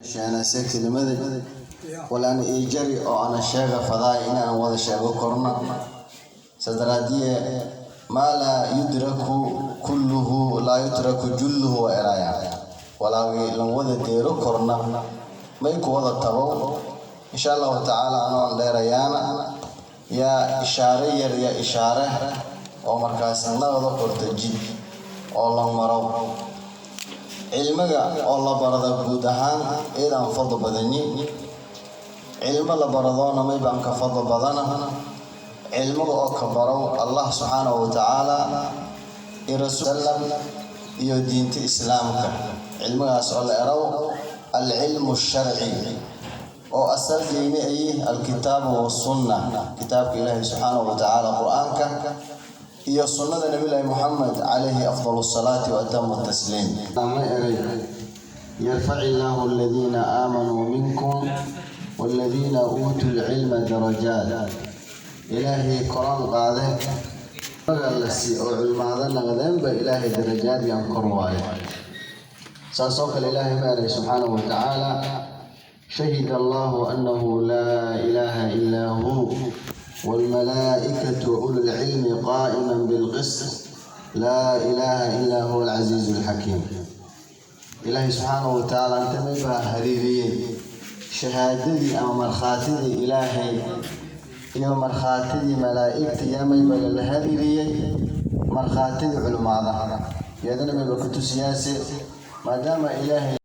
Sheenase kelimada walaan ii jari oo ana sheega fadaay inaan wada sheego korna sadaraadiye. Maa laa yudraku kulluhu laa yutraku julluhu wa eraaya. Walaagii lan wada deero korna may ku wada tabow. Insha Allahu tacaala, anoon dheerayaana, yaa ishaare yar, yaa ishaare oo markaas naqda korta jid oo la maro. Cilmiga oo la barada guud ahaan eedaan fadl badanyi. Cilmo la baradoona may baan ka fadl badana cilmiga oo ka barow Allah subxaanahu wa tacaala iyo rasuul sallam iyo diinta Islaamka. Cilmigaas oo la erow alcilmu sharci, oo asalkeeni ay alkitaabu wasunna, kitaabka Ilaahay subxaanahu wa tacaala, Qur-aanka, iyo sunnada Nabilaahi Muxamed calayhi afdal asalaati wa atamu tasliim. Ma eray: yarfac illaahu aladiina aamanuu minkum waladiina uutuu lcilma darajaat. Ilaahay koran qaade maga la sii oo culmaado naqdeenba, Ilaahay darajaadyan kor waayo. Saasoo kale Ilaahay ma eray subxaanahu wa tacaala: shahida Allahu annahu laa ilaaha ilaa hu waalmalaa'ikatu wa ululcilmi qaa'iman bilqist, laa ilaaha ilaa huwa alcasiizu alxakiim. Ilaahay subxaanahu wa tacaala inta may baa hariiriyey shahaadadii ama markhaatidii Ilaahay iyo markhaatidii malaa'igta, yamayba lala hariiriyey markhaatidii culmaada. Iyadana mayba ku tusiyaase maadaama Ilaahay